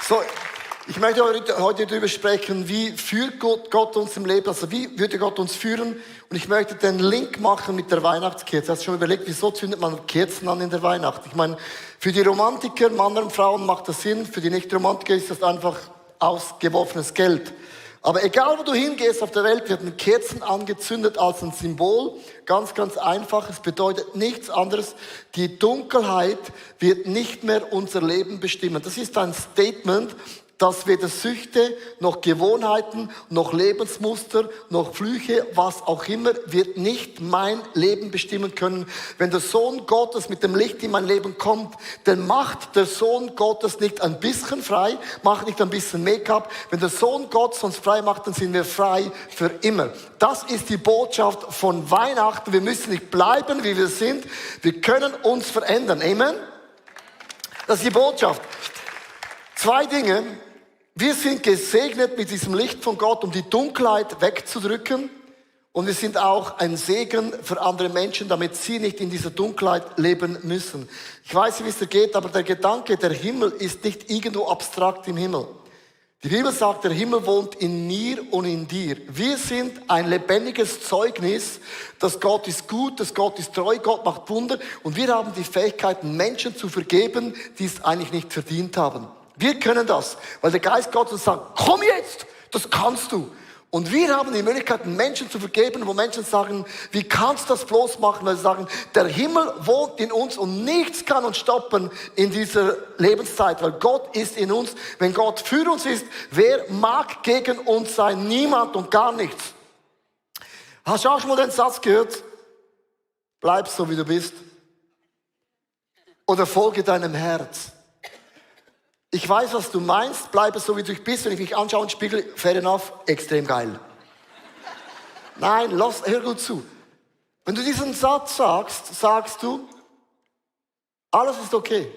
So, ich möchte heute darüber sprechen, wie führt Gott uns im Leben, also wie würde Gott uns führen. Und ich möchte den Link machen mit der Weihnachtskerze. Hast du schon überlegt, wieso zündet man Kerzen an in der Weihnacht? Ich meine, für die Romantiker, Männer und Frauen macht das Sinn, für die Nicht-Romantiker ist das einfach ausgeworfenes Geld. Aber egal, wo du hingehst auf der Welt, werden Kerzen angezündet als ein Symbol. Ganz, ganz einfach. Es bedeutet nichts anderes. Die Dunkelheit wird nicht mehr unser Leben bestimmen. Das ist ein Statement, dass weder Süchte, noch Gewohnheiten, noch Lebensmuster, noch Flüche, was auch immer, wird nicht mein Leben bestimmen können. Wenn der Sohn Gottes mit dem Licht in mein Leben kommt, dann macht der Sohn Gottes nicht ein bisschen frei, macht nicht ein bisschen Make-up. Wenn der Sohn Gottes uns frei macht, dann sind wir frei für immer. Das ist die Botschaft von Weihnachten. Wir müssen nicht bleiben, wie wir sind. Wir können uns verändern. Amen? Das ist die Botschaft. Zwei Dinge. Wir sind gesegnet mit diesem Licht von Gott, um die Dunkelheit wegzudrücken. Und wir sind auch ein Segen für andere Menschen, damit sie nicht in dieser Dunkelheit leben müssen. Ich weiß nicht, wie es dir geht, aber der Gedanke, der Himmel ist nicht irgendwo abstrakt im Himmel. Die Bibel sagt, der Himmel wohnt in mir und in dir. Wir sind ein lebendiges Zeugnis, dass Gott ist gut, dass Gott ist treu, Gott macht Wunder. Und wir haben die Fähigkeit, Menschen zu vergeben, die es eigentlich nicht verdient haben. Wir können das, weil der Geist Gottes sagt, komm jetzt, das kannst du. Und wir haben die Möglichkeit, Menschen zu vergeben, wo Menschen sagen, wie kannst du das bloß machen? Weil sie sagen, der Himmel wohnt in uns und nichts kann uns stoppen in dieser Lebenszeit, weil Gott ist in uns. Wenn Gott für uns ist, wer mag gegen uns sein? Niemand und gar nichts. Hast du auch schon mal den Satz gehört? Bleib so, wie du bist. Oder folge deinem Herz. Ich weiß, was du meinst, bleibe so, wie du bist. Wenn ich mich anschaue und spiegel, fair enough, extrem geil. Nein, hör gut zu. Wenn du diesen Satz sagst, sagst du, alles ist okay.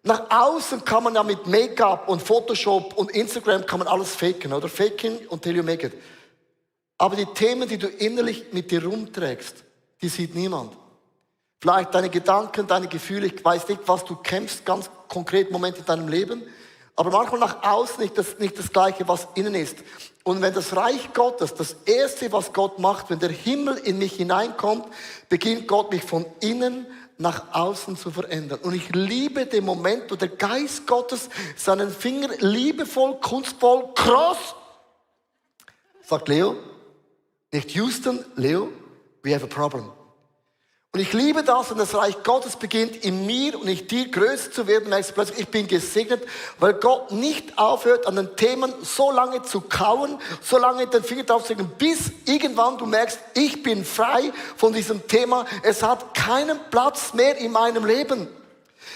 Nach außen kann man ja mit Make-up und Photoshop und Instagram kann man alles faken, oder? Faking und tell you make it. Aber die Themen, die du innerlich mit dir rumträgst, die sieht niemand. Vielleicht deine Gedanken, deine Gefühle, ich weiß nicht, was du kämpfst, ganz konkret Momente in deinem Leben. Aber manchmal nach außen nicht das Gleiche, was innen ist. Und wenn das Reich Gottes, das Erste, was Gott macht, wenn der Himmel in mich hineinkommt, beginnt Gott mich von innen nach außen zu verändern. Und ich liebe den Moment, wo der Geist Gottes seinen Finger liebevoll, kunstvoll, cross, sagt Leo, nicht Houston, Leo, we have a problem. Und ich liebe das, wenn das Reich Gottes beginnt, in mir und in dir größer zu werden, merkst du plötzlich, ich bin gesegnet, weil Gott nicht aufhört, an den Themen so lange zu kauen, so lange den Finger drauf zu legen, bis irgendwann du merkst, ich bin frei von diesem Thema, es hat keinen Platz mehr in meinem Leben.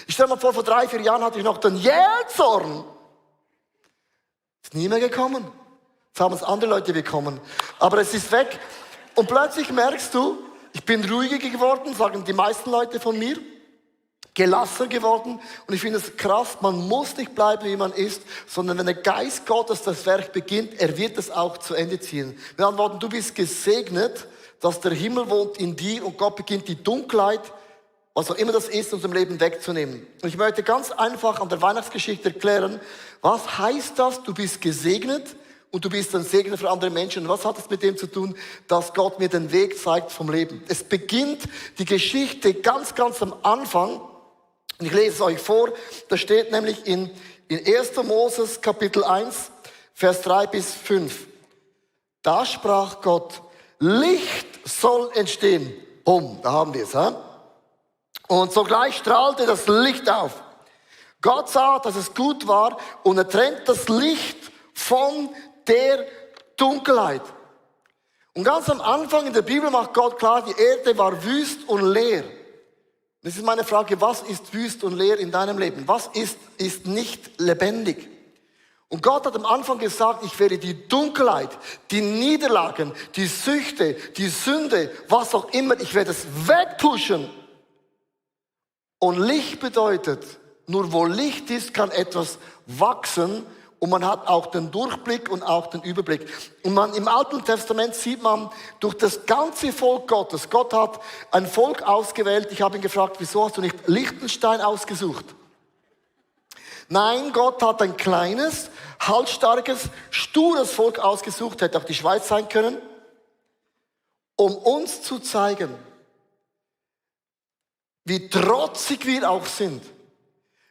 Ich stelle mir vor 3-4 Jahren hatte ich noch den Jählzorn. Ist nie mehr gekommen. Jetzt haben es andere Leute bekommen. Aber es ist weg. Und plötzlich merkst du, ich bin ruhiger geworden, sagen die meisten Leute von mir, gelassener geworden. Und ich finde es krass, man muss nicht bleiben, wie man ist, sondern wenn der Geist Gottes das Werk beginnt, er wird es auch zu Ende ziehen. Mit anderen Worten, du bist gesegnet, dass der Himmel wohnt in dir und Gott beginnt die Dunkelheit, was auch immer das ist, aus dem Leben wegzunehmen. Und ich möchte ganz einfach an der Weihnachtsgeschichte erklären, was heißt das, du bist gesegnet? Und du bist ein Segen für andere Menschen. Und was hat es mit dem zu tun, dass Gott mir den Weg zeigt vom Leben? Es beginnt die Geschichte ganz, ganz am Anfang. Und ich lese es euch vor. Da steht nämlich in 1. Moses Kapitel 1, Vers 3 bis 5. Da sprach Gott, Licht soll entstehen. Bumm, da haben wir es. Und sogleich strahlte das Licht auf. Gott sah, dass es gut war und er trennt das Licht von der Dunkelheit. Und ganz am Anfang in der Bibel macht Gott klar, die Erde war wüst und leer. Das ist meine Frage, was ist wüst und leer in deinem Leben? Was ist nicht lebendig? Und Gott hat am Anfang gesagt, ich werde die Dunkelheit, die Niederlagen, die Süchte, die Sünde, was auch immer, ich werde es wegpushen. Und Licht bedeutet, nur wo Licht ist, kann etwas wachsen. Und man hat auch den Durchblick und auch den Überblick. Und im Alten Testament sieht man durch das ganze Volk Gottes. Gott hat ein Volk ausgewählt. Ich habe ihn gefragt, wieso hast du nicht Liechtenstein ausgesucht? Nein, Gott hat ein kleines, halsstarkes, stures Volk ausgesucht, hätte auch die Schweiz sein können, um uns zu zeigen, wie trotzig wir auch sind,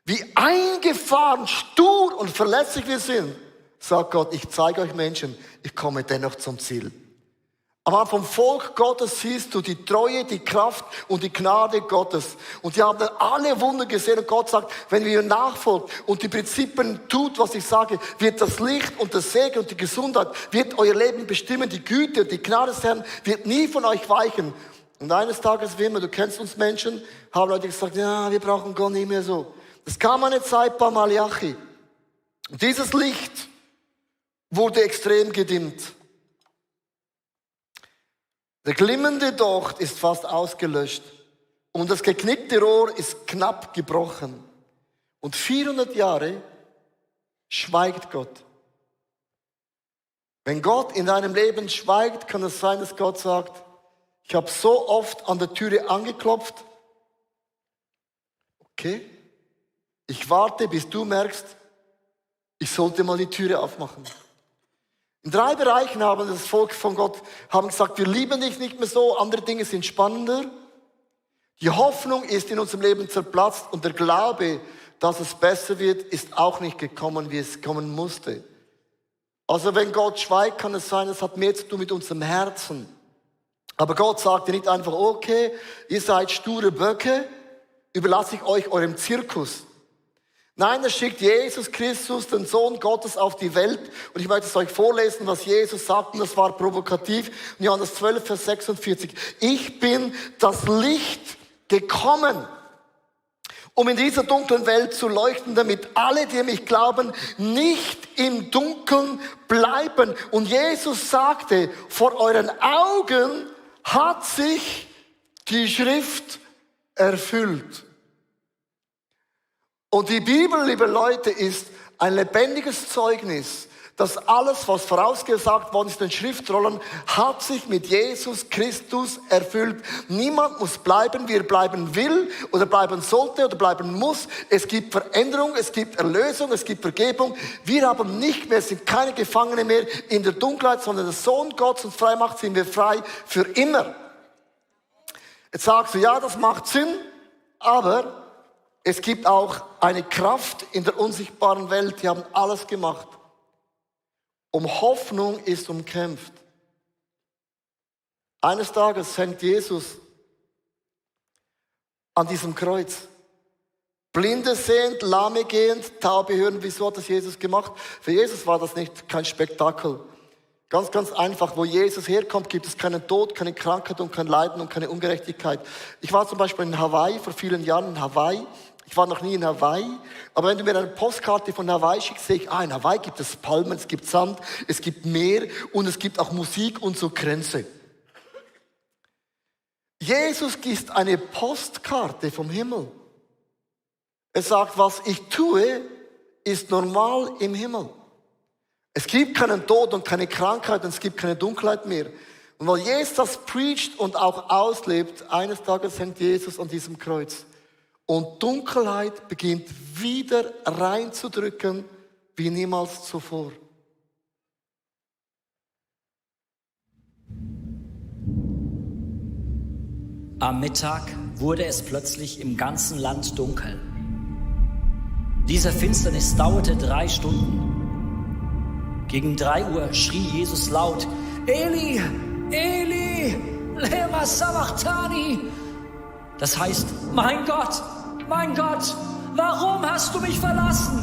wie eingefahren, stur und verletzlich wir sind, sagt Gott, ich zeige euch Menschen, ich komme dennoch zum Ziel. Aber vom Volk Gottes siehst du die Treue, die Kraft und die Gnade Gottes. Und die haben alle Wunder gesehen und Gott sagt, wenn ihr nachfolgt und die Prinzipien tut, was ich sage, wird das Licht und der Segen und die Gesundheit, wird euer Leben bestimmen. Die Güte und die Gnade des Herrn wird nie von euch weichen. Und eines Tages, wie immer, du kennst uns Menschen, haben Leute gesagt, ja, wir brauchen Gott nicht mehr so. Es kam eine Zeit bei Malachi. Und dieses Licht wurde extrem gedimmt. Der glimmende Docht ist fast ausgelöscht und das geknickte Rohr ist knapp gebrochen. Und 400 Jahre schweigt Gott. Wenn Gott in deinem Leben schweigt, kann es sein, dass Gott sagt, ich habe so oft an der Türe angeklopft. Okay, ich warte, bis du merkst, ich sollte mal die Türe aufmachen. In 3 Bereichen haben das Volk von Gott gesagt, wir lieben dich nicht mehr so, andere Dinge sind spannender. Die Hoffnung ist in unserem Leben zerplatzt und der Glaube, dass es besser wird, ist auch nicht gekommen, wie es kommen musste. Also wenn Gott schweigt, kann es sein, es hat mehr zu tun mit unserem Herzen. Aber Gott sagte nicht einfach, okay, ihr seid sture Böcke, überlasse ich euch eurem Zirkus. Nein, er schickt Jesus Christus, den Sohn Gottes, auf die Welt. Und ich möchte es euch vorlesen, was Jesus sagt, und das war provokativ. In Johannes 12, Vers 46. Ich bin das Licht gekommen, um in dieser dunklen Welt zu leuchten, damit alle, die mich glauben, nicht im Dunkeln bleiben. Und Jesus sagte, vor euren Augen hat sich die Schrift erfüllt. Und die Bibel, liebe Leute, ist ein lebendiges Zeugnis, dass alles, was vorausgesagt worden ist in den Schriftrollen, hat sich mit Jesus Christus erfüllt. Niemand muss bleiben, wie er bleiben will oder bleiben sollte oder bleiben muss. Es gibt Veränderung, es gibt Erlösung, es gibt Vergebung. Wir haben nicht mehr, sind keine Gefangene mehr in der Dunkelheit, sondern der Sohn Gottes uns frei macht, sind wir frei für immer. Jetzt sagst du, ja, das macht Sinn, aber es gibt auch eine Kraft in der unsichtbaren Welt, die haben alles gemacht. Hoffnung ist umkämpft. Eines Tages hängt Jesus an diesem Kreuz. Blinde sehend, Lahme gehend, Taube hören. Wieso hat das Jesus gemacht? Für Jesus war das nicht kein Spektakel. Ganz, ganz einfach. Wo Jesus herkommt, gibt es keinen Tod, keine Krankheit und kein Leiden und keine Ungerechtigkeit. Ich war zum Beispiel in Hawaii, vor vielen Jahren in Hawaii. Ich war noch nie in Hawaii, aber wenn du mir eine Postkarte von Hawaii schickst, sehe ich, in Hawaii gibt es Palmen, es gibt Sand, es gibt Meer und es gibt auch Musik und so Kränze. Jesus ist eine Postkarte vom Himmel. Er sagt, was ich tue, ist normal im Himmel. Es gibt keinen Tod und keine Krankheit und es gibt keine Dunkelheit mehr. Und weil Jesus das preacht und auch auslebt, eines Tages hängt Jesus an diesem Kreuz. Und Dunkelheit beginnt wieder reinzudrücken, wie niemals zuvor. Am Mittag wurde es plötzlich im ganzen Land dunkel. Diese Finsternis dauerte 3 Stunden. Gegen 3 Uhr schrie Jesus laut, Eli, Eli, lema sabachthani. Das heißt, mein Gott, warum hast du mich verlassen?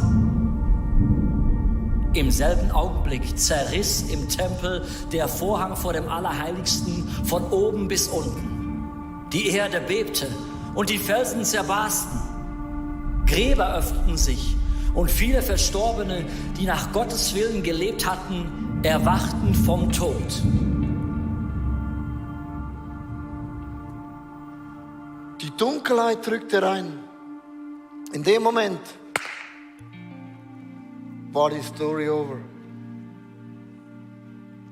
Im selben Augenblick zerriss im Tempel der Vorhang vor dem Allerheiligsten von oben bis unten. Die Erde bebte und die Felsen zerbarsten. Gräber öffneten sich und viele Verstorbene, die nach Gottes Willen gelebt hatten, erwachten vom Tod. Die Dunkelheit drückte rein. In dem Moment war die Story over.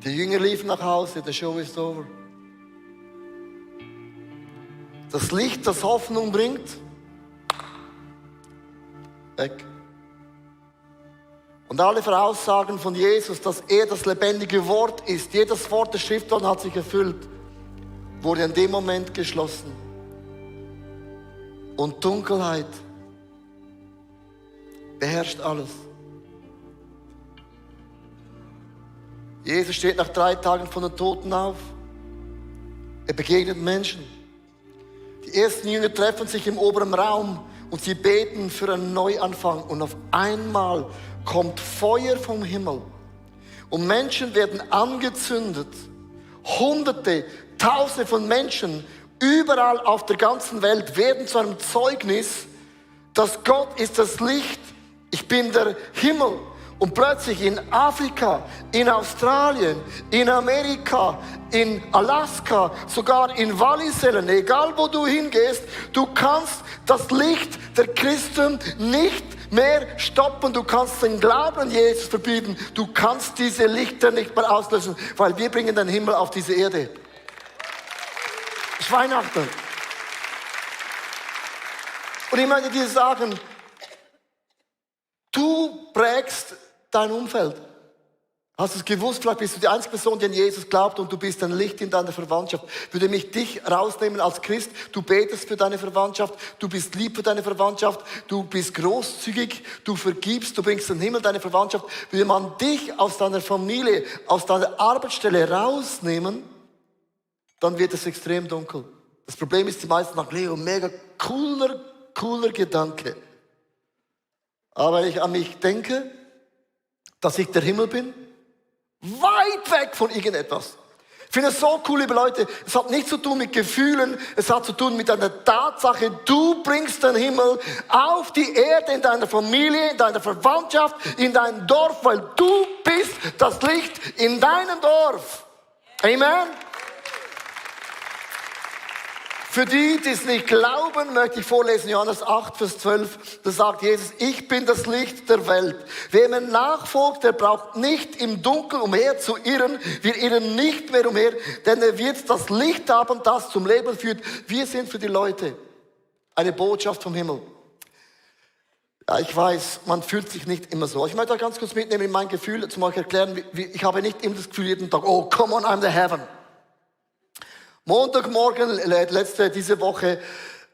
Die Jünger liefen nach Hause, the show is over. Das Licht, das Hoffnung bringt, weg. Und alle Voraussagen von Jesus, dass er das lebendige Wort ist, jedes Wort der Schrift hat sich erfüllt, wurde in dem Moment geschlossen. Und Dunkelheit beherrscht alles. Jesus steht nach 3 Tagen von den Toten auf. Er begegnet Menschen. Die ersten Jünger treffen sich im oberen Raum und sie beten für einen Neuanfang. Und auf einmal kommt Feuer vom Himmel. Und Menschen werden angezündet. Hunderte, Tausende von Menschen überall auf der ganzen Welt werden zu einem Zeugnis, dass Gott ist das Licht, ich bin der Himmel. Und plötzlich in Afrika, in Australien, in Amerika, in Alaska, sogar in Wallisellen, egal wo du hingehst, du kannst das Licht der Christen nicht mehr stoppen. Du kannst den Glauben an Jesus verbieten. Du kannst diese Lichter nicht mehr auslöschen, weil wir bringen den Himmel auf diese Erde. Es ist Weihnachten. Und ich möchte dir sagen, du prägst dein Umfeld. Hast du es gewusst? Vielleicht bist du die einzige Person, die an Jesus glaubt und du bist ein Licht in deiner Verwandtschaft. Würde mich dich rausnehmen als Christ. Du betest für deine Verwandtschaft. Du bist lieb für deine Verwandtschaft. Du bist großzügig. Du vergibst. Du bringst den Himmel deine Verwandtschaft. Würde man dich aus deiner Familie, aus deiner Arbeitsstelle rausnehmen, dann wird es extrem dunkel. Das Problem ist, die meisten sagen, Leo, mega cooler Gedanke. Aber wenn ich an mich denke, dass ich der Himmel bin, weit weg von irgendetwas. Ich finde es so cool, liebe Leute, es hat nichts zu tun mit Gefühlen, es hat zu tun mit einer Tatsache, du bringst den Himmel auf die Erde, in deiner Familie, in deiner Verwandtschaft, in dein Dorf, weil du bist das Licht in deinem Dorf. Amen. Für die, die es nicht glauben, möchte ich vorlesen, Johannes 8, Vers 12. Da sagt Jesus, ich bin das Licht der Welt. Wer mir nachfolgt, der braucht nicht im Dunkeln umher zu irren. Wir irren nicht mehr umher, denn er wird das Licht haben, das zum Leben führt. Wir sind für die Leute eine Botschaft vom Himmel. Ja, ich weiß, man fühlt sich nicht immer so. Ich möchte euch ganz kurz mitnehmen in mein Gefühl, zum euch erklären, ich habe nicht immer das Gefühl jeden Tag, oh, come on, I'm the heaven. Montagmorgen, diese Woche,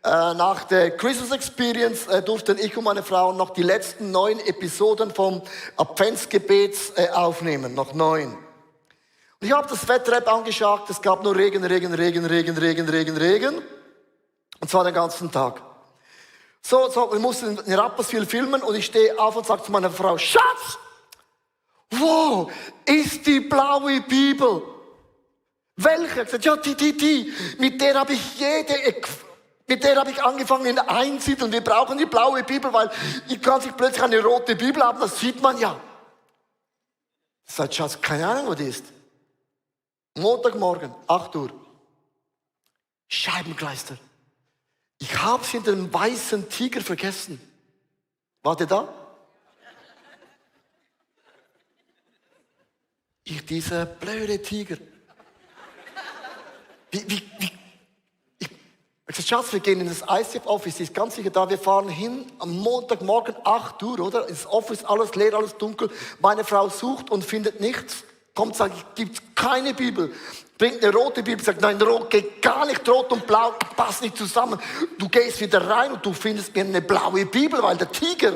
nach der Christmas Experience, durften ich und meine Frau noch die letzten 9 Episoden vom Adventsgebet aufnehmen. Noch 9. Und ich habe das Wetter-App angeschaut, es gab nur Regen. Und zwar den ganzen Tag. So, wir mussten in Rapperswil filmen und ich stehe auf und sage zu meiner Frau, Schatz, wo ist die blaue Bibel? Welche? Ich gesagt, ja, die. Mit der habe ich angefangen in Einsiedeln. Wir brauchen die blaue Bibel, weil ich kann sich plötzlich eine rote Bibel haben, das sieht man ja. Ich sage, Schatz, keine Ahnung, wo die ist. Montagmorgen, 8 Uhr. Scheibenkleister. Ich habe sie in den weißen Tiger vergessen. Wart ihr da? Dieser blöde Tiger. Ich sage, Schatz, wir gehen in das ICF-Office, die ist ganz sicher da, wir fahren hin am Montagmorgen 8 Uhr, oder? Das Office, alles leer, alles dunkel. Meine Frau sucht und findet nichts. Kommt, sagt, gibt keine Bibel. Bringt eine rote Bibel, sagt, nein, rot geht gar nicht, rot und blau passt nicht zusammen. Du gehst wieder rein und du findest mir eine blaue Bibel, weil der Tiger.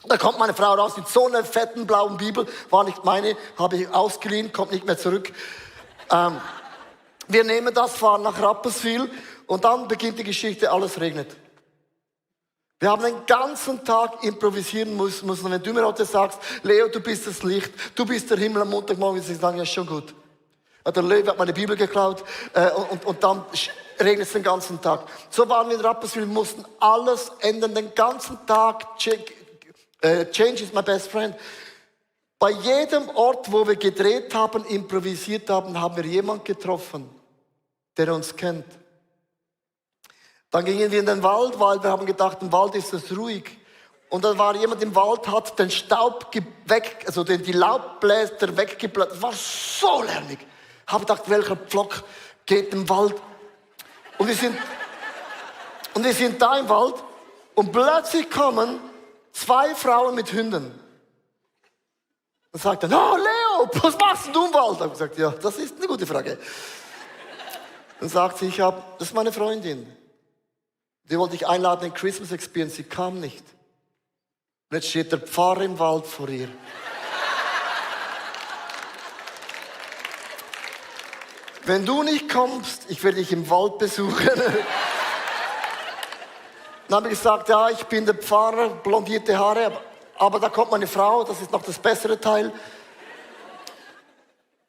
Da kommt meine Frau raus mit so einer fetten blauen Bibel, war nicht meine, habe ich ausgeliehen, kommt nicht mehr zurück. Wir nehmen das, fahren nach Rapperswil und dann beginnt die Geschichte, alles regnet. Wir haben den ganzen Tag improvisieren müssen. Und wenn du mir heute sagst, Leo, du bist das Licht, du bist der Himmel am Montagmorgen, ich sage, ja, ist schon gut. Der Löwe hat meine Bibel geklaut und dann regnet es den ganzen Tag. So waren wir in Rapperswil, wir mussten alles ändern, den ganzen Tag. Change is my best friend. Bei jedem Ort, wo wir gedreht haben, improvisiert haben, haben wir jemanden getroffen, der uns kennt. Dann gingen wir in den Wald, weil wir haben gedacht, im Wald ist es ruhig. Und dann war jemand im Wald, hat den Staub die Laubblätter weggeblättert. Es war so lärmig. Ich habe gedacht, welcher Pflock geht im Wald? Und wir sind da im Wald und plötzlich kommen 2 Frauen mit Hunden. Dann sagt er, oh Leo, was machst du im Wald? Ich habe gesagt, ja, das ist eine gute Frage. Dann sagt sie, das ist meine Freundin. Die wollte ich einladen in Christmas Experience, sie kam nicht. Und jetzt steht der Pfarrer im Wald vor ihr. Wenn du nicht kommst, ich werde dich im Wald besuchen. Dann habe ich gesagt, ja, ich bin der Pfarrer, blondierte Haare, aber da kommt meine Frau, das ist noch das bessere Teil.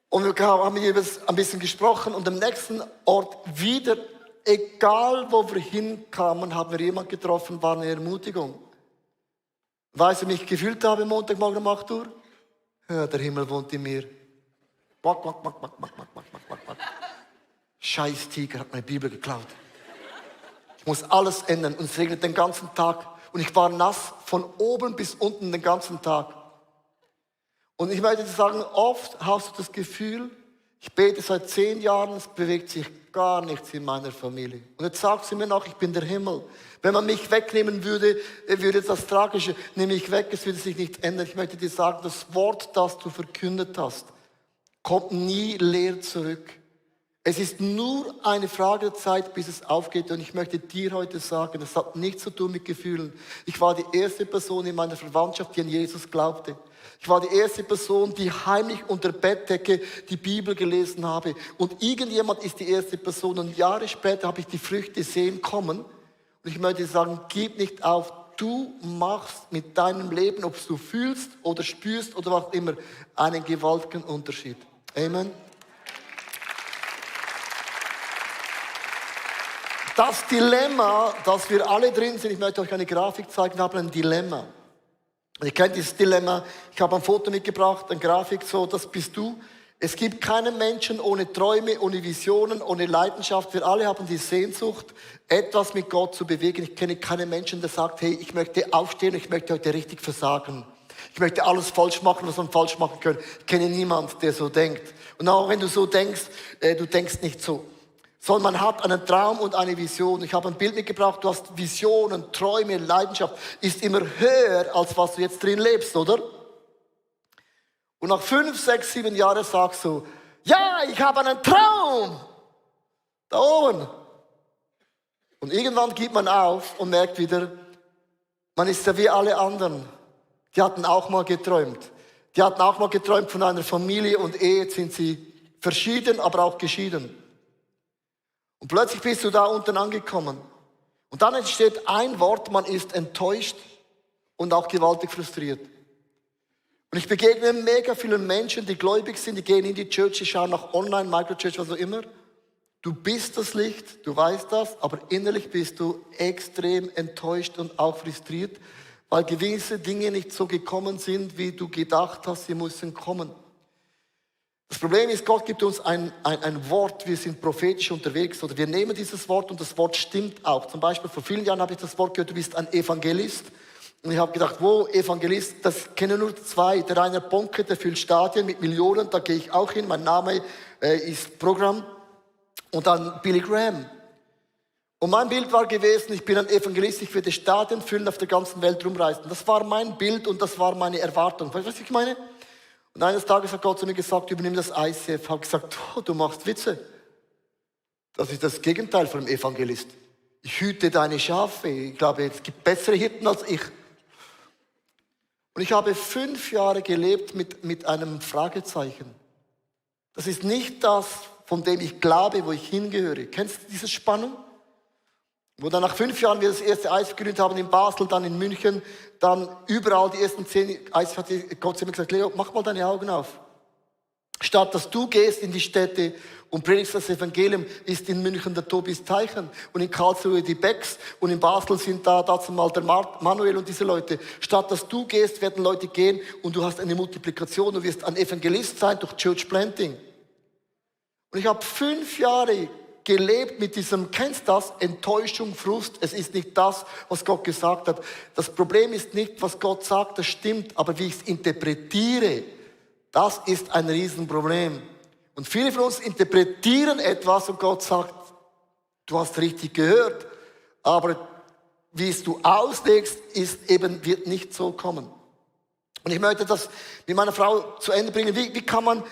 Und wir haben hier ein bisschen gesprochen und am nächsten Ort wieder, egal wo wir hinkamen, haben wir jemanden getroffen, war eine Ermutigung. Weißt du, wie ich gefühlt habe Montagmorgen um 8 Uhr? Ja, der Himmel wohnt in mir. Quack, quack, quack, quack, quack, quack, quack, quack, quack. Scheiß Tiger hat meine Bibel geklaut. Ich muss alles ändern und es regnet den ganzen Tag. Und ich war nass von oben bis unten den ganzen Tag. Und ich möchte dir sagen, oft hast du das Gefühl, ich bete seit 10 Jahren, es bewegt sich gar nichts in meiner Familie. Und jetzt sagt sie mir noch, ich bin der Himmel. Wenn man mich wegnehmen würde, würde das Tragische, nehme ich weg, es würde sich nichts ändern. Ich möchte dir sagen, das Wort, das du verkündet hast, kommt nie leer zurück. Es ist nur eine Frage der Zeit, bis es aufgeht. Und ich möchte dir heute sagen, es hat nichts zu tun mit Gefühlen. Ich war die erste Person in meiner Verwandtschaft, die an Jesus glaubte. Ich war die erste Person, die heimlich unter Bettdecke die Bibel gelesen habe. Und irgendjemand ist die erste Person. Und Jahre später habe ich die Früchte sehen kommen. Und ich möchte sagen, gib nicht auf. Du machst mit deinem Leben, ob du fühlst oder spürst oder was immer, einen gewaltigen Unterschied. Amen. Das Dilemma, dass wir alle drin sind, ich möchte euch eine Grafik zeigen, wir haben ein Dilemma. Ihr kennt dieses Dilemma, ich habe ein Foto mitgebracht, eine Grafik, so, das bist du. Es gibt keinen Menschen ohne Träume, ohne Visionen, ohne Leidenschaft. Wir alle haben die Sehnsucht, etwas mit Gott zu bewegen. Ich kenne keinen Menschen, der sagt, hey, ich möchte aufstehen, ich möchte heute richtig versagen. Ich möchte alles falsch machen, was man falsch machen kann. Ich kenne niemanden, der so denkt. Und auch wenn du so denkst, du denkst nicht so. Sondern man hat einen Traum und eine Vision. Ich habe ein Bild mitgebracht, du hast Visionen, Träume, Leidenschaft. Ist immer höher, als was du jetzt drin lebst, oder? Und nach 5, 6, 7 Jahren sagst du, ja, ich habe einen Traum. Da oben. Und irgendwann gibt man auf und merkt wieder, man ist ja wie alle anderen. Die hatten auch mal geträumt. Die hatten auch mal geträumt von einer Familie und Ehe. Jetzt sind sie verschieden, aber auch geschieden. Und plötzlich bist du da unten angekommen. Und dann entsteht ein Wort, man ist enttäuscht und auch gewaltig frustriert. Und ich begegne mega vielen Menschen, die gläubig sind, die gehen in die Church, die schauen nach Online, Microchurch, was auch immer. Du bist das Licht, du weißt das, aber innerlich bist du extrem enttäuscht und auch frustriert, weil gewisse Dinge nicht so gekommen sind, wie du gedacht hast, sie müssen kommen. Das Problem ist, Gott gibt uns ein Wort, wir sind prophetisch unterwegs, oder wir nehmen dieses Wort und das Wort stimmt auch. Zum Beispiel vor vielen Jahren habe ich das Wort gehört, du bist ein Evangelist. Und ich habe gedacht, wo Evangelist, das kennen nur 2. Der Rainer Bonke, der füllt Stadien mit Millionen, da gehe ich auch hin, mein Name ist Programm. Und dann Billy Graham. Und mein Bild war gewesen, ich bin ein Evangelist, ich werde Stadien füllen, auf der ganzen Welt rumreisen. Das war mein Bild und das war meine Erwartung. Weißt du, was ich meine? Und eines Tages hat Gott zu mir gesagt, übernimm das ICF. Ich habe gesagt, oh, du machst Witze. Das ist das Gegenteil von einem Evangelist. Ich hüte deine Schafe. Ich glaube, es gibt bessere Hirten als ich. Und ich habe 5 Jahre gelebt mit einem Fragezeichen. Das ist nicht das, von dem ich glaube, wo ich hingehöre. Kennst du diese Spannung? Wo dann nach 5 Jahren wir das erste ICF gegründet haben in Basel, dann in München, dann überall die ersten 10 ICF hat Gott zu mir gesagt, Leo, mach mal deine Augen auf. Statt dass du gehst in die Städte und predigst das Evangelium, ist in München der Tobias Teichen und in Karlsruhe die Becks und in Basel sind da dazu mal der Manuel und diese Leute. Statt dass du gehst, werden Leute gehen und du hast eine Multiplikation, du wirst ein Evangelist sein durch Church Planting. Und ich habe 5 Jahre gelebt mit diesem, kennst du das? Enttäuschung, Frust. Es ist nicht das, was Gott gesagt hat. Das Problem ist nicht, was Gott sagt, das stimmt, aber wie ich es interpretiere, das ist ein Riesenproblem. Und viele von uns interpretieren etwas und Gott sagt, du hast richtig gehört, aber wie es du auslegst, wird nicht so kommen. Und ich möchte das mit meiner Frau zu Ende bringen. Wie kann man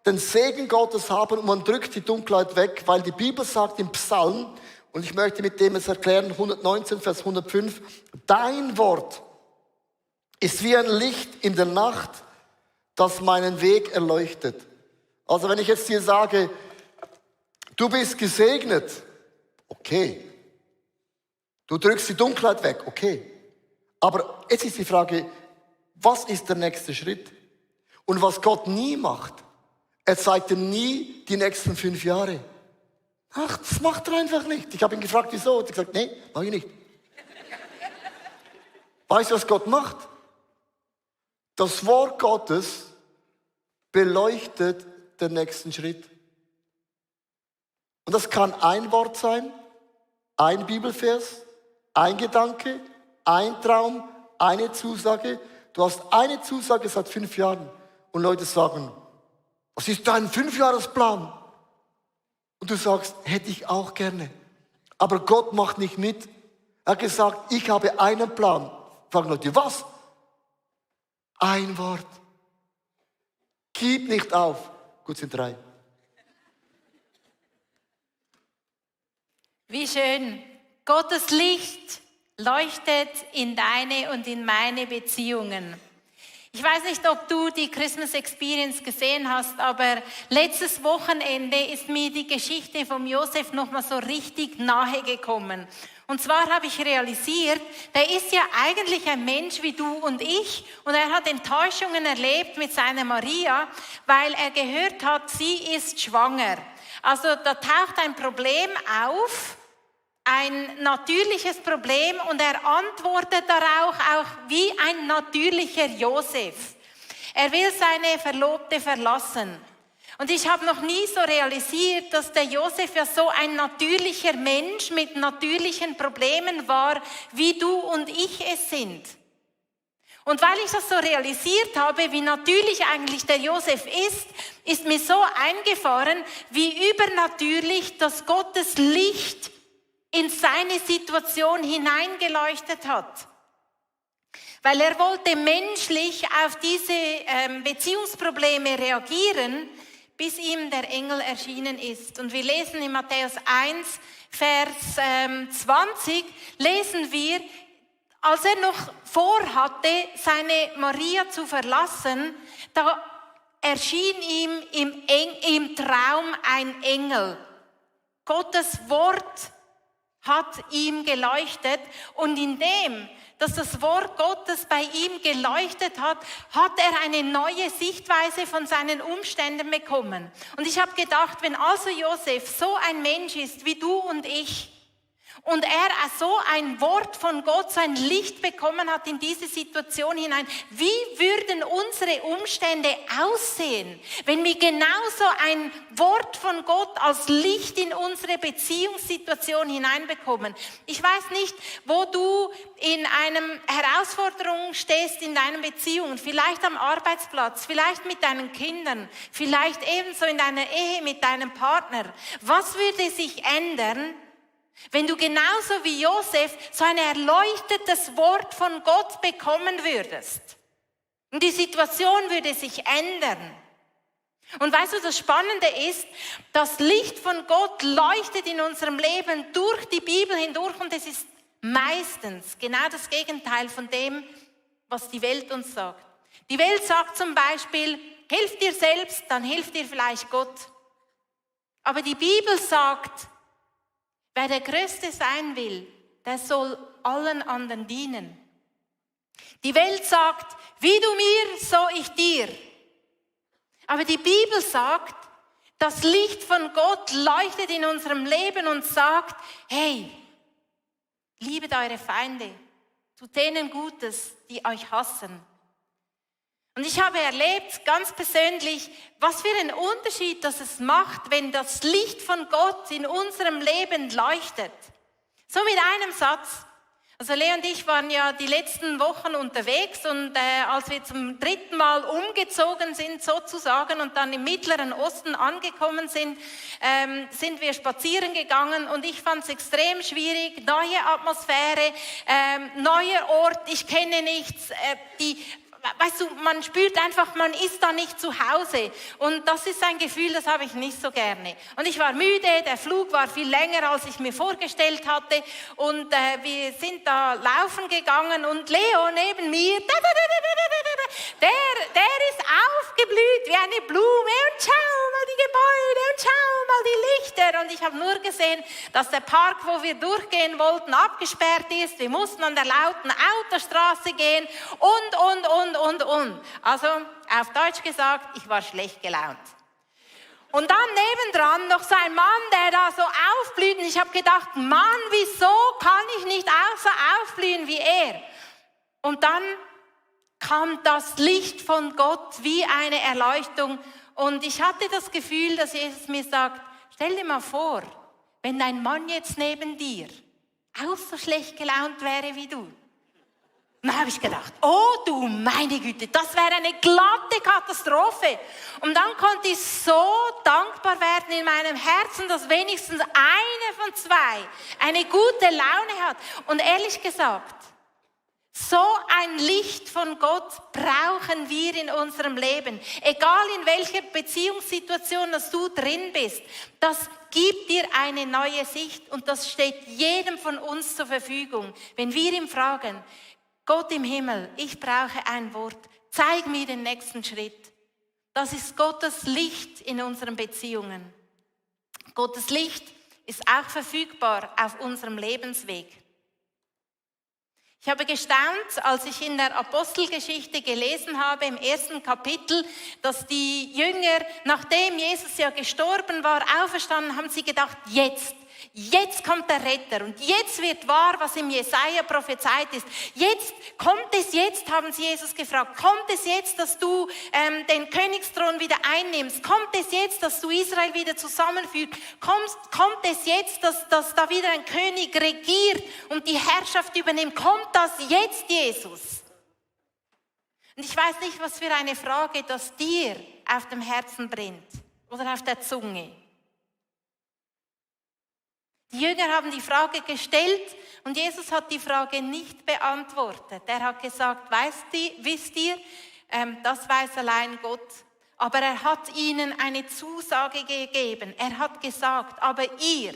den Segen Gottes haben und man drückt die Dunkelheit weg? Weil die Bibel sagt im Psalm, und ich möchte mit dem es erklären, 119, Vers 105, dein Wort ist wie ein Licht in der Nacht, das meinen Weg erleuchtet. Also wenn ich jetzt dir sage, du bist gesegnet, okay. Du drückst die Dunkelheit weg, okay. Aber jetzt ist die Frage, was ist der nächste Schritt? Und was Gott nie macht, er zeigt dir nie die nächsten 5 Jahre. Ach, das macht er einfach nicht. Ich habe ihn gefragt, wieso? Er hat gesagt, nee, mach ich nicht. Weißt du, was Gott macht? Das Wort Gottes beleuchtet den nächsten Schritt. Und das kann ein Wort sein, ein Bibelvers, ein Gedanke, ein Traum, eine Zusage. Du hast eine Zusage seit 5 Jahren und Leute sagen, was ist dein 5-Jahresplan? Und du sagst, hätte ich auch gerne. Aber Gott macht nicht mit. Er hat gesagt, ich habe einen Plan. Fragen Leute, was? Ein Wort. Gib nicht auf. Gut, sind 3. Wie schön. Gottes Licht leuchtet in deine und in meine Beziehungen. Ich weiß nicht, ob du die Christmas Experience gesehen hast, aber letztes Wochenende ist mir die Geschichte von Josef nochmal so richtig nahe gekommen. Und zwar habe ich realisiert, der ist ja eigentlich ein Mensch wie du und ich und er hat Enttäuschungen erlebt mit seiner Maria, weil er gehört hat, sie ist schwanger. Also da taucht ein Problem auf, ein natürliches Problem und er antwortet darauf auch wie ein natürlicher Josef. Er will seine Verlobte verlassen. Und ich habe noch nie so realisiert, dass der Josef ja so ein natürlicher Mensch mit natürlichen Problemen war, wie du und ich es sind. Und weil ich das so realisiert habe, wie natürlich eigentlich der Josef ist mir so eingefahren, wie übernatürlich das Gottes Licht in seine Situation hineingeleuchtet hat. Weil er wollte menschlich auf diese Beziehungsprobleme reagieren, bis ihm der Engel erschienen ist. Und wir lesen in Matthäus 1, Vers 20, lesen wir, als er noch vorhatte, seine Maria zu verlassen, da erschien ihm im Traum ein Engel. Gottes Wort hat ihm geleuchtet und indem, dass das Wort Gottes bei ihm geleuchtet hat, hat er eine neue Sichtweise von seinen Umständen bekommen. Und ich habe gedacht, wenn also Josef so ein Mensch ist wie du und ich und er so ein Wort von Gott, so ein Licht bekommen hat in diese Situation hinein, wie würden unsere Umstände aussehen, wenn wir genauso ein Wort von Gott als Licht in unsere Beziehungssituation hineinbekommen? Ich weiß nicht, wo du in einer Herausforderung stehst in deinen Beziehungen, vielleicht am Arbeitsplatz, vielleicht mit deinen Kindern, vielleicht ebenso in deiner Ehe mit deinem Partner. Was würde sich ändern, wenn du genauso wie Josef so ein erleuchtetes Wort von Gott bekommen würdest? Und die Situation würde sich ändern. Und weißt du, das Spannende ist, das Licht von Gott leuchtet in unserem Leben durch die Bibel hindurch und es ist meistens genau das Gegenteil von dem, was die Welt uns sagt. Die Welt sagt zum Beispiel, hilf dir selbst, dann hilft dir vielleicht Gott. Aber die Bibel sagt, wer der Größte sein will, der soll allen anderen dienen. Die Welt sagt, wie du mir, so ich dir. Aber die Bibel sagt, das Licht von Gott leuchtet in unserem Leben und sagt, hey, liebet eure Feinde, tut denen Gutes, die euch hassen. Und ich habe erlebt, ganz persönlich, was für einen Unterschied das es macht, wenn das Licht von Gott in unserem Leben leuchtet. So mit einem Satz. Also Lea und ich waren ja die letzten Wochen unterwegs und als wir zum 3. Mal umgezogen sind sozusagen und dann im Mittleren Osten angekommen sind, sind wir spazieren gegangen und ich fand es extrem schwierig, neue Atmosphäre, neuer Ort, ich kenne nichts, weißt du, man spürt einfach, man ist da nicht zu Hause. Und das ist ein Gefühl, das habe ich nicht so gerne. Und ich war müde, der Flug war viel länger, als ich mir vorgestellt hatte. Und wir sind da laufen gegangen und Leo neben mir, der ist aufgeblüht wie eine Blume. Und schau mal die Gebäude und schau mal die Lichter. Und ich habe nur gesehen, dass der Park, wo wir durchgehen wollten, abgesperrt ist. Wir mussten an der lauten Autostraße gehen und. Also auf Deutsch gesagt, ich war schlecht gelaunt. Und dann nebendran noch so ein Mann, der da so aufblüht. Und ich habe gedacht, Mann, wieso kann ich nicht auch so aufblühen wie er? Und dann kam das Licht von Gott wie eine Erleuchtung. Und ich hatte das Gefühl, dass Jesus mir sagt, stell dir mal vor, wenn dein Mann jetzt neben dir auch so schlecht gelaunt wäre wie du. Und dann habe ich gedacht, oh du meine Güte, das wäre eine glatte Katastrophe. Und dann konnte ich so dankbar werden in meinem Herzen, dass wenigstens eine von zwei eine gute Laune hat. Und ehrlich gesagt, so ein Licht von Gott brauchen wir in unserem Leben. Egal in welcher Beziehungssituation dass du drin bist, das gibt dir eine neue Sicht und das steht jedem von uns zur Verfügung. Wenn wir ihm fragen, Gott im Himmel, ich brauche ein Wort, zeig mir den nächsten Schritt. Das ist Gottes Licht in unseren Beziehungen. Gottes Licht ist auch verfügbar auf unserem Lebensweg. Ich habe gestaunt, als ich in der Apostelgeschichte gelesen habe, im 1. Kapitel, dass die Jünger, nachdem Jesus ja gestorben war, auferstanden, haben sie gedacht, jetzt kommt der Retter und jetzt wird wahr, was im Jesaja prophezeit ist. Kommt es jetzt, haben sie Jesus gefragt, kommt es jetzt, dass du den Königsthron wieder einnimmst? Kommt es jetzt, dass du Israel wieder zusammenführst? Kommt es jetzt, dass da wieder ein König regiert und die Herrschaft übernimmt? Kommt das jetzt, Jesus? Und ich weiß nicht, was für eine Frage das dir auf dem Herzen brennt oder auf der Zunge. Die Jünger haben die Frage gestellt und Jesus hat die Frage nicht beantwortet. Er hat gesagt, wisst ihr, das weiß allein Gott. Aber er hat ihnen eine Zusage gegeben. Er hat gesagt, aber ihr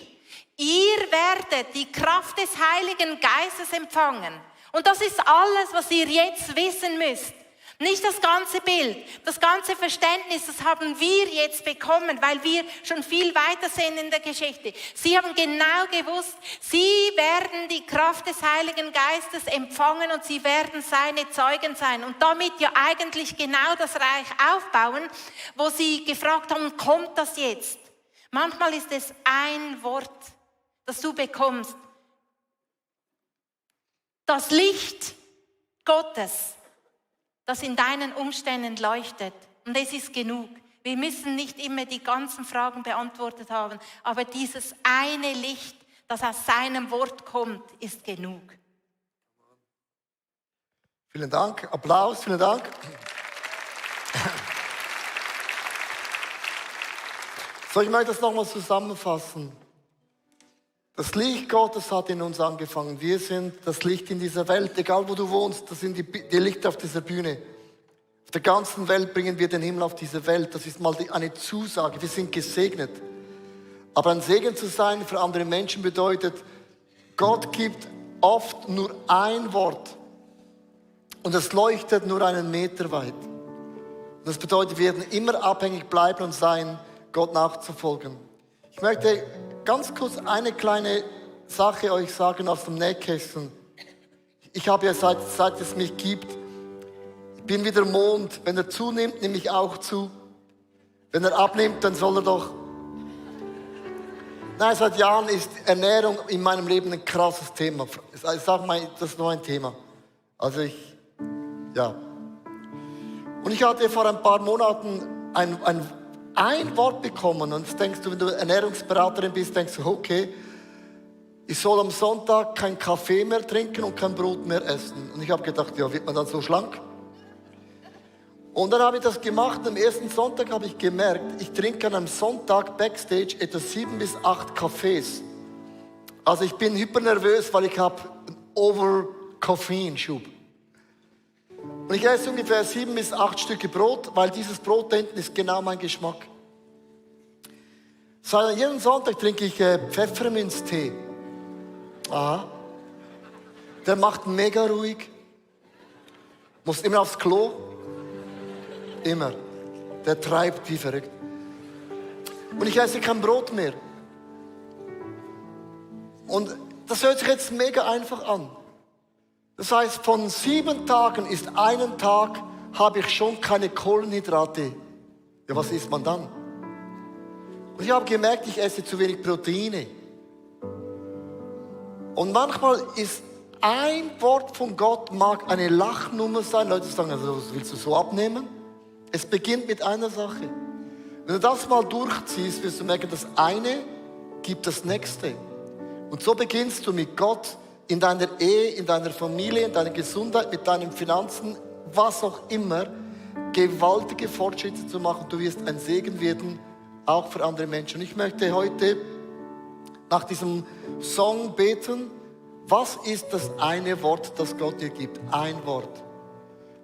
werdet die Kraft des Heiligen Geistes empfangen. Und das ist alles, was ihr jetzt wissen müsst. Nicht das ganze Bild, das ganze Verständnis, das haben wir jetzt bekommen, weil wir schon viel weiter sind in der Geschichte. Sie haben genau gewusst, sie werden die Kraft des Heiligen Geistes empfangen und sie werden seine Zeugen sein. Und damit ja eigentlich genau das Reich aufbauen, wo sie gefragt haben, kommt das jetzt? Manchmal ist es ein Wort, das du bekommst. Das Licht Gottes, das in deinen Umständen leuchtet. Und es ist genug. Wir müssen nicht immer die ganzen Fragen beantwortet haben, aber dieses eine Licht, das aus seinem Wort kommt, ist genug. Vielen Dank. Applaus, vielen Dank. So, ich möchte das nochmal zusammenfassen. Das Licht Gottes hat in uns angefangen. Wir sind das Licht in dieser Welt. Egal wo du wohnst, das sind die Lichter auf dieser Bühne. Auf der ganzen Welt bringen wir den Himmel auf diese Welt. Das ist mal eine Zusage. Wir sind gesegnet. Aber ein Segen zu sein für andere Menschen bedeutet, Gott gibt oft nur ein Wort. Und es leuchtet nur einen Meter weit. Und das bedeutet, wir werden immer abhängig bleiben und sein, Gott nachzufolgen. Ich möchte ganz kurz eine kleine Sache euch sagen aus dem Nähkästchen. Ich habe ja seit es mich gibt, ich bin wie der Mond. Wenn er zunimmt, nehme ich auch zu. Wenn er abnimmt, dann soll er doch. Nein, seit Jahren ist Ernährung in meinem Leben ein krasses Thema. Ich sage mal, das ist nur ein Thema. Also ja. Und ich hatte vor ein paar Monaten ein Wort bekommen und jetzt denkst du, wenn du Ernährungsberaterin bist, denkst du, okay, ich soll am Sonntag kein Kaffee mehr trinken und kein Brot mehr essen. Und ich habe gedacht, ja, wird man dann so schlank? Und dann habe ich das gemacht. Am ersten Sonntag habe ich gemerkt, ich trinke an einem Sonntag Backstage etwa 7 bis 8 Kaffees. Also ich bin hypernervös, weil ich habe einen Over-Koffeinschub. Und ich esse ungefähr 7 bis 8 Stücke Brot, weil dieses Brot da hinten ist genau mein Geschmack. Seit jeden Sonntag trinke ich Pfefferminztee. Aha. Der macht mega ruhig. Muss immer aufs Klo. Immer. Der treibt wie verrückt. Und ich esse kein Brot mehr. Und das hört sich jetzt mega einfach an. Das heißt, von 7 Tagen ist einen Tag, habe ich schon keine Kohlenhydrate. Ja, was isst man dann? Und ich habe gemerkt, ich esse zu wenig Proteine. Und manchmal ist ein Wort von Gott mag eine Lachnummer sein. Leute sagen, also, willst du so abnehmen? Es beginnt mit einer Sache. Wenn du das mal durchziehst, wirst du merken, das eine gibt das nächste. Und so beginnst du mit Gott in deiner Ehe, in deiner Familie, in deiner Gesundheit, mit deinen Finanzen, was auch immer, gewaltige Fortschritte zu machen. Du wirst ein Segen werden, auch für andere Menschen. Und ich möchte heute nach diesem Song beten. Was ist das eine Wort, das Gott dir gibt? Ein Wort.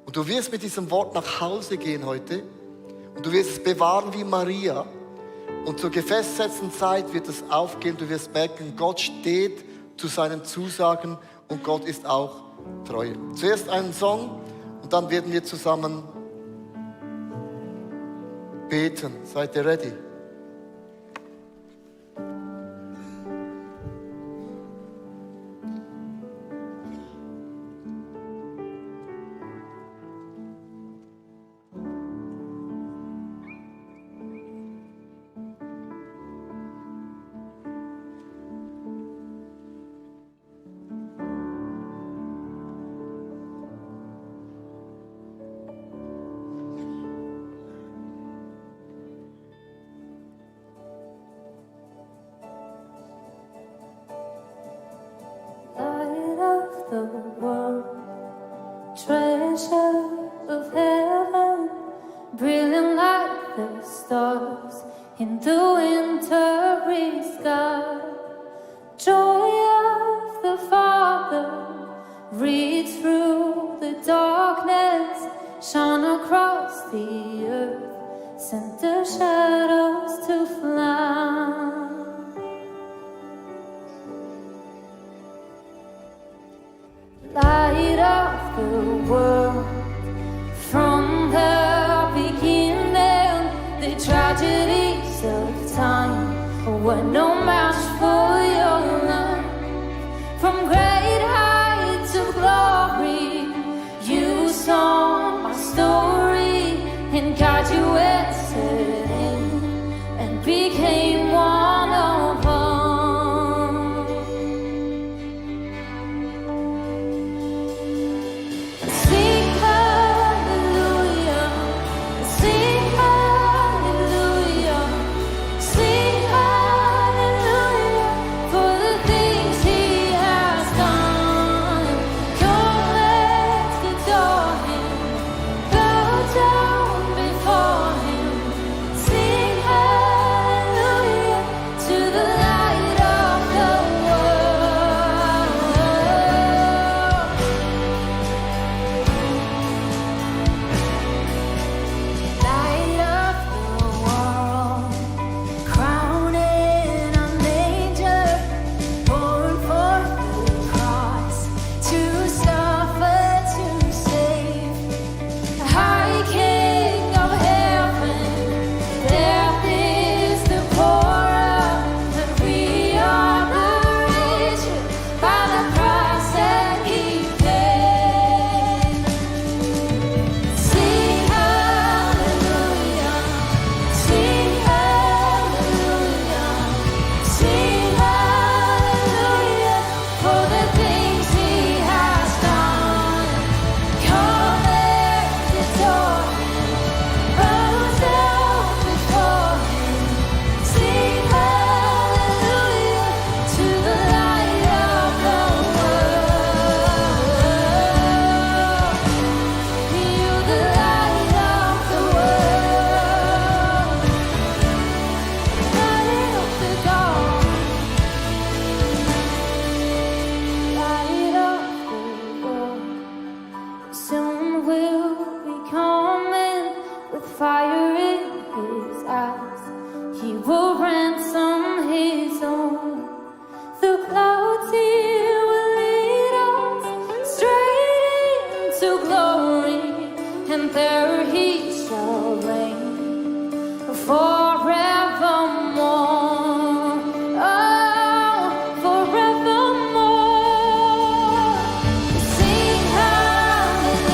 Und du wirst mit diesem Wort nach Hause gehen heute. Und du wirst es bewahren wie Maria. Und zur gefestsetzten Zeit wird es aufgehen. Du wirst merken, Gott steht zu seinen Zusagen und Gott ist auch treu. Zuerst einen Song und dann werden wir zusammen beten. Seid ihr ready? Light of the world, treasure of heaven, brilliant like the stars in the wintry sky. Joy of the Father, read through the darkness, shine across the earth, send the shadows to fly. Light of the world, from the beginning, the tragedies of time were no match for your love. From great heights of glory, you saw my story, and God, you entered in and became one of us. fire in his eyes. He will ransom his own. The clouds he will lead us straight into glory, and there he shall reign forevermore. Oh, forevermore. Sing hallelujah,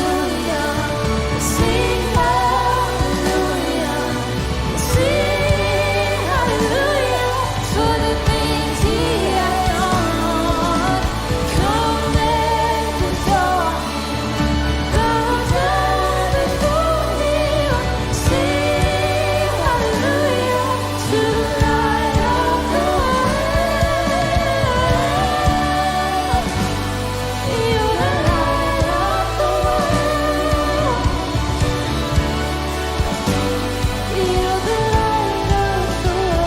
sing hallelujah, sing hallelujah for the things he has done. Come and adore him, bow down before him. Sing hallelujah to the light of the world. You're the light of the world. You're the light of the world.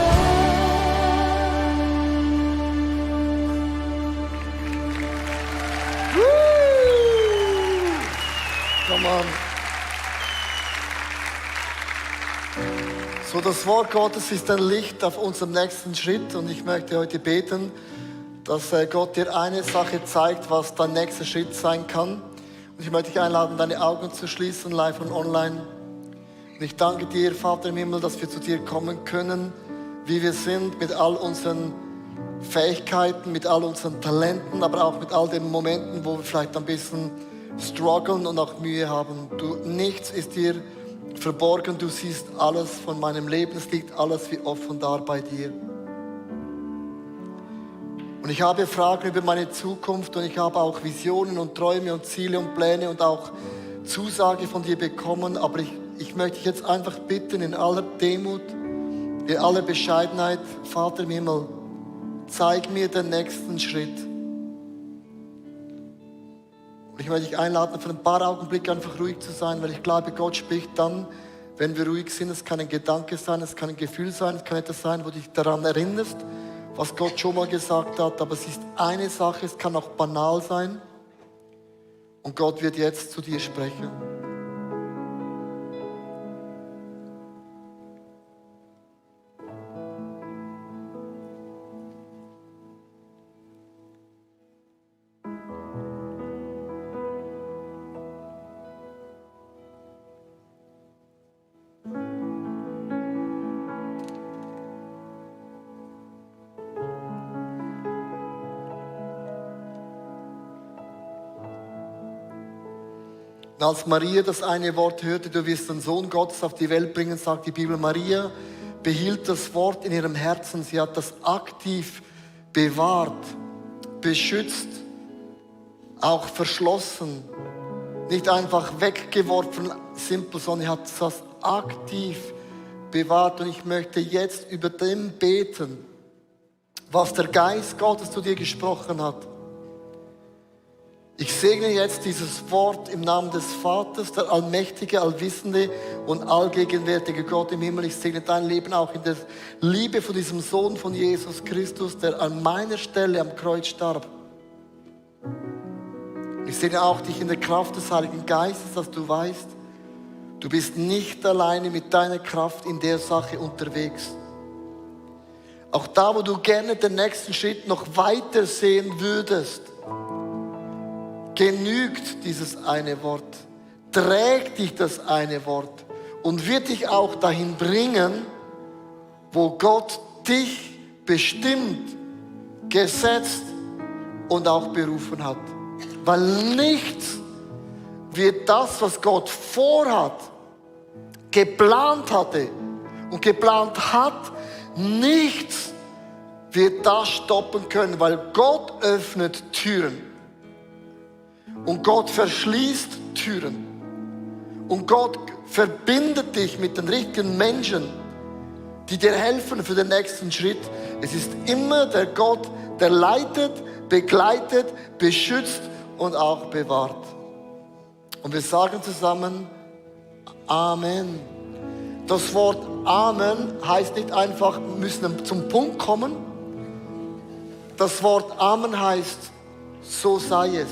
Come on. So, das Wort Gottes ist ein Licht auf unserem nächsten Schritt und ich möchte heute beten, dass Gott dir eine Sache zeigt, was dein nächster Schritt sein kann. Und ich möchte dich einladen, deine Augen zu schließen, live und online. Und ich danke dir, Vater im Himmel, dass wir zu dir kommen können, wie wir sind, mit all unseren Fähigkeiten, mit all unseren Talenten, aber auch mit all den Momenten, wo wir vielleicht ein bisschen strugglen und auch Mühe haben. Nichts ist dir verborgen, du siehst alles von meinem Leben, es liegt alles wie offen da bei dir. Und ich habe Fragen über meine Zukunft und ich habe auch Visionen und Träume und Ziele und Pläne und auch Zusage von dir bekommen, aber ich möchte dich jetzt einfach bitten, in aller Demut, in aller Bescheidenheit, Vater im Himmel, zeig mir den nächsten Schritt. Und ich möchte dich einladen, für ein paar Augenblicke einfach ruhig zu sein, weil ich glaube, Gott spricht dann, wenn wir ruhig sind. Es kann ein Gedanke sein, es kann ein Gefühl sein, es kann etwas sein, wo du dich daran erinnerst, was Gott schon mal gesagt hat. Aber es ist eine Sache, es kann auch banal sein. Und Gott wird jetzt zu dir sprechen. Und als Maria das eine Wort hörte, du wirst den Sohn Gottes auf die Welt bringen, sagt die Bibel, Maria behielt das Wort in ihrem Herzen. Sie hat das aktiv bewahrt, beschützt, auch verschlossen. Nicht einfach weggeworfen, simpel, sondern sie hat das aktiv bewahrt. Und ich möchte jetzt über dem beten, was der Geist Gottes zu dir gesprochen hat. Ich segne jetzt dieses Wort im Namen des Vaters, der allmächtige, allwissende und allgegenwärtige Gott im Himmel. Ich segne dein Leben auch in der Liebe von diesem Sohn von Jesus Christus, der an meiner Stelle am Kreuz starb. Ich segne auch dich in der Kraft des Heiligen Geistes, dass du weißt, du bist nicht alleine mit deiner Kraft in der Sache unterwegs. Auch da, wo du gerne den nächsten Schritt noch weiter sehen würdest, genügt dieses eine Wort, trägt dich das eine Wort und wird dich auch dahin bringen, wo Gott dich bestimmt, gesetzt und auch berufen hat. Weil nichts wird das, was Gott vorhat, geplant hatte und geplant hat, nichts wird das stoppen können, weil Gott öffnet Türen. Und Gott verschließt Türen. Und Gott verbindet dich mit den richtigen Menschen, die dir helfen für den nächsten Schritt. Es ist immer der Gott, der leitet, begleitet, beschützt und auch bewahrt. Und wir sagen zusammen Amen. Das Wort Amen heißt nicht einfach, wir müssen zum Punkt kommen. Das Wort Amen heißt, so sei es.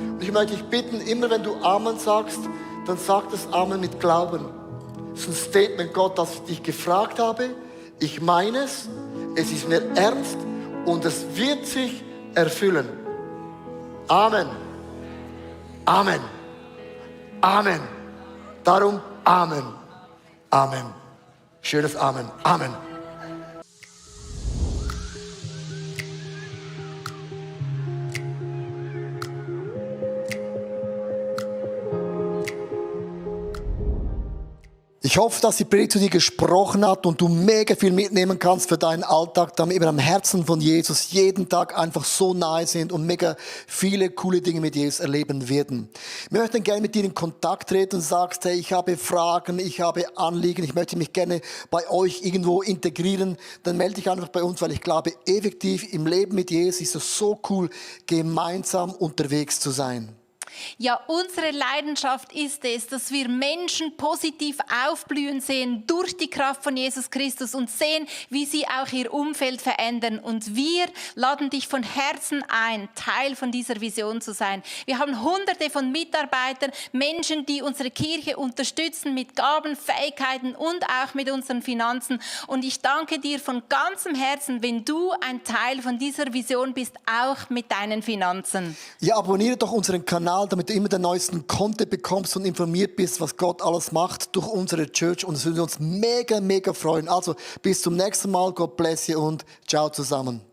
Und ich möchte dich bitten, immer wenn du Amen sagst, dann sag das Amen mit Glauben. Es ist ein Statement, Gott, dass ich dich gefragt habe. Ich meine es ist mir ernst und es wird sich erfüllen. Amen. Amen. Amen. Darum Amen. Amen. Schönes Amen. Amen. Ich hoffe, dass die Predigt zu dir gesprochen hat und du mega viel mitnehmen kannst für deinen Alltag, damit wir am Herzen von Jesus jeden Tag einfach so nahe sind und mega viele coole Dinge mit Jesus erleben werden. Wir möchten gerne mit dir in Kontakt treten und sagst, hey, ich habe Fragen, ich habe Anliegen, ich möchte mich gerne bei euch irgendwo integrieren, dann melde dich einfach bei uns, weil ich glaube, effektiv im Leben mit Jesus ist es so cool, gemeinsam unterwegs zu sein. Ja, unsere Leidenschaft ist es, dass wir Menschen positiv aufblühen sehen durch die Kraft von Jesus Christus und sehen, wie sie auch ihr Umfeld verändern. Und wir laden dich von Herzen ein, Teil von dieser Vision zu sein. Wir haben Hunderte von Mitarbeitern, Menschen, die unsere Kirche unterstützen mit Gaben, Fähigkeiten und auch mit unseren Finanzen. Und ich danke dir von ganzem Herzen, wenn du ein Teil von dieser Vision bist, auch mit deinen Finanzen. Ja, abonniere doch unseren Kanal, damit du immer den neuesten Content bekommst und informiert bist, was Gott alles macht durch unsere Church. Und es würde uns mega, mega freuen. Also bis zum nächsten Mal. God bless you und ciao zusammen.